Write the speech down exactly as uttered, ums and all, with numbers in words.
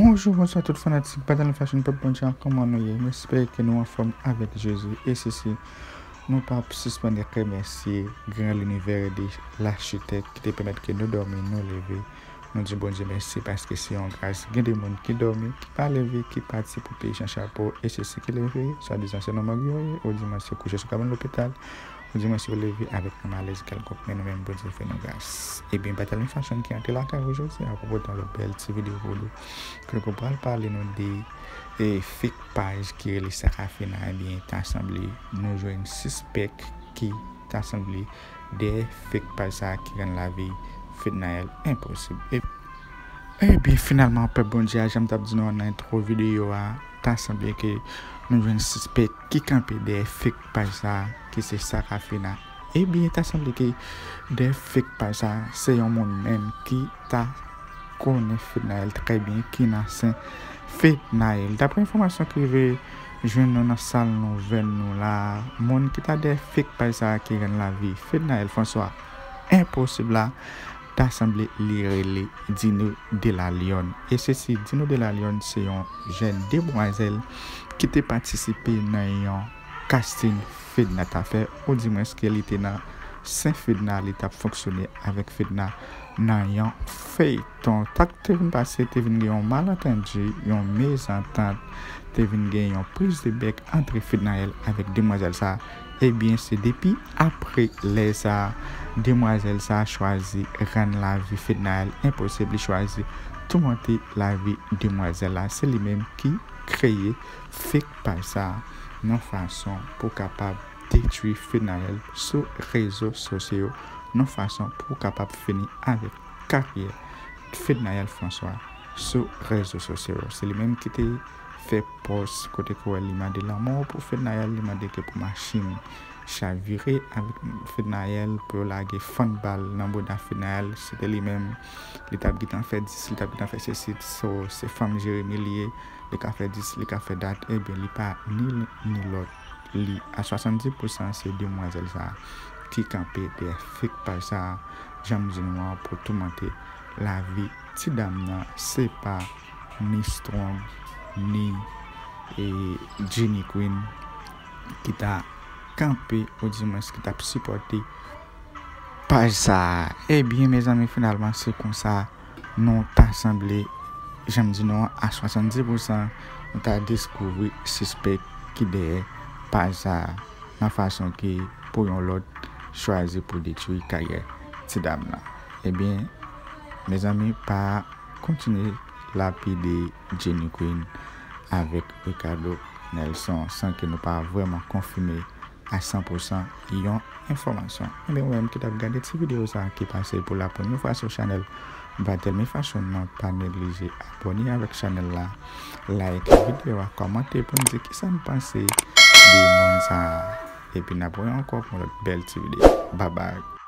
Bonjou, bonswa tout fanatik Batalyon Fashion Pèp Bondye a, kòman nou ye? M espere ke nou anfòm avèk Jezi. E sesi, nou p ap sispann remèsye Gran Linivè de Lachitèk ki te pèmèt ke nou dòmi, nou leve. Nou di Bondye mèsi paske se yon gras. Gen de moun ki dòmi, ki pa leve, ki pati pou peyi san chapo. E sesi ki leve, swadizan se nan mòg yo ye, odimwen se kouche sou kabann lopital. Ou di mwen si w leve avèk yon malèz kèlkonk, men nou menm Bondye fè nou gras. Ebyen, Batalyon Fashion ki antre lakay ou jodi a pou pote yon lòt bèl ti videyo pou nou. Kote ke w pral pale nou de e, fake paj ki rele Sarafina, ebyen, ta sanble nou jwenn sispèk ki ta sanble dèyè fake paj sa a ki rann lavi Fednaelle enposib. E, ebyen, finalman, pèp Bondye a, jan m t ap di nou nan entwo videyo a, ta sanble ke nou jwenn sispèk ki kanpe dèyè fake paj sa a, ki se Sarafina. Ebyen, ta sanble ke dèyè fake paj sa a, se yon moun menm ki ta konnen Fednaelle trè byen, ki nan sen Fednaelle. Daprè enfòmasyon ki rive jwenn nou nan sal nouvèl nou la, moun ki ta dèyè fake paj sa a ki rann lavi Fednaelle François enposib la, ta sanble li rele Dino de la Lyon. E sesi, Dino de la Lyon se yon jèn demwazèl ki te patisipe nan yon casting Fedna ta fè, odimwens ke li te nan sen Fedna, li t ap fonksyone avèk Fedna nan yon feyton. Sa k te vin pase, te vin gen yon malantandi, yon mezantant, te vin gen yon priz de bèk antre Fednaelle avèk demwazèl sa a. Ebyen, se depi apre lè sa a, demwazèl sa a chwazi rann lavi Fednaelle enposib, li chwazi toumante lavi demwazèl la. Se li menm ki kreye fake paj sa a, yon fason pou kapab detwi Fednaelle sou rezo sosyo, yon fason pou kapab fini avèk karyè Fednaelle François sou rezo sosyo. Se li menm ki te fè pòs kote ke w wè li mande lanmò pou Fednaelle, li mande ke pou machin chavire avèk Fednaelle, pou yo lage fann bal nan bouda Fednaelle. Se te li menm, li t ap gentan fè dis, li t ap gentan fè sesi, so, se fanm Jeremi li ye, li ka fè dis, li ka fè dat, ebyen, li pa ni len ni lòt. Li a swasanndis pousan se demwazèl sa a ki kanpe dèyè fake paj sa a, jan m di nou an, pou toumante lavi ti dam nan. Se pa ni Strong, ni e, Jenny Queen ki ta kanpe, odimwens ki t ap sipòte paj sa a. Ebyen, mezanmi, finalman, se konsa nou ta sanble, jan m di nou an, a swasanndis pousan, nou ta deskouvri sispèk ki dèyè paj sa a, nan fason ke pou yon lòt chwazi pou detwi karyè ti dam nan. Ebyen, mezanmi, pa kontinye lapide Jenny Queen avèk Ricardo Nelson san ke nou pa vrèman konfime a san pousan yon enfòmasyon. Ebyen, ou menm ki t ap gade ti videyo sa a ki pase pou la premyè fwa sou chanèl Batel Me Fashion nan, pa neglije abòne avèk chanèl la, like videyo a, kòmante pou n di kisa n panse de moun sa a. Epi n ap wè ankò pou yon lòt bèl ti videyo. Babay.